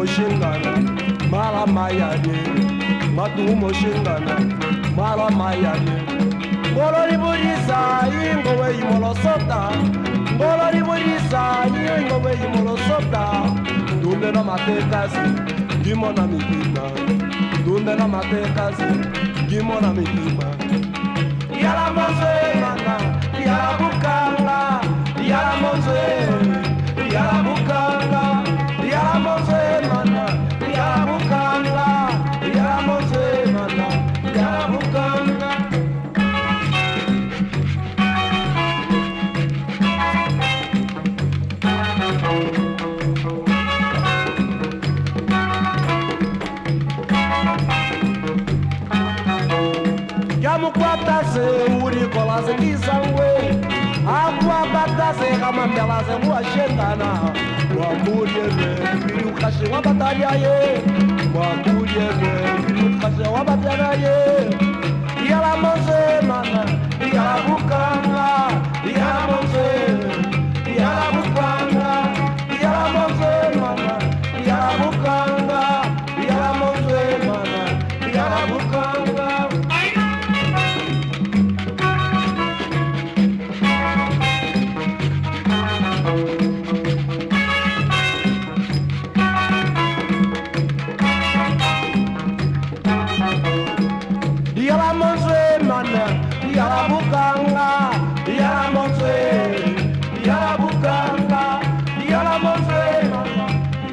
moshingana mala mayane matungu moshingana mala mayane ngolo libulisa ingowe imolosota ngolo libulisa ingowe imolosota ndumbe na matekasi ngimona mitima ndumbe na matekasi ngimona mitima yala monzwe mana yala bukanga yala monzwe yala bukanga yala monzwe mana yala bukanga yala monzwe mana yala bukanga. Yamukwatase urikolase kisangwe akuabatase kamambelase muashendana mwamulyelwe mbiliukashe wabatalyaye mwamulyelwe mbiliukashe wabatalyaye yala monze mana yala bukanga yala monze yala bukanga yala monze mana yala bukanga yala monze mana yala bukanga. Yala monzwe mana yala bukanga yala monzwe yala bukanga yala monzwe mana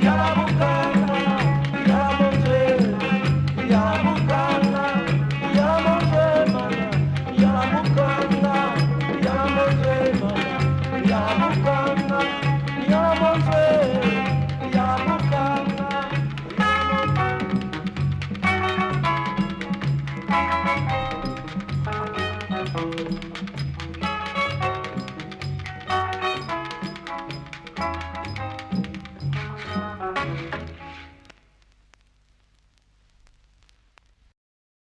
yala bukanga yala monzwe yala bukanga yala monzwe mana yala bukanga yala monzwe mana yala bukanga yala monzwe yala bukanga.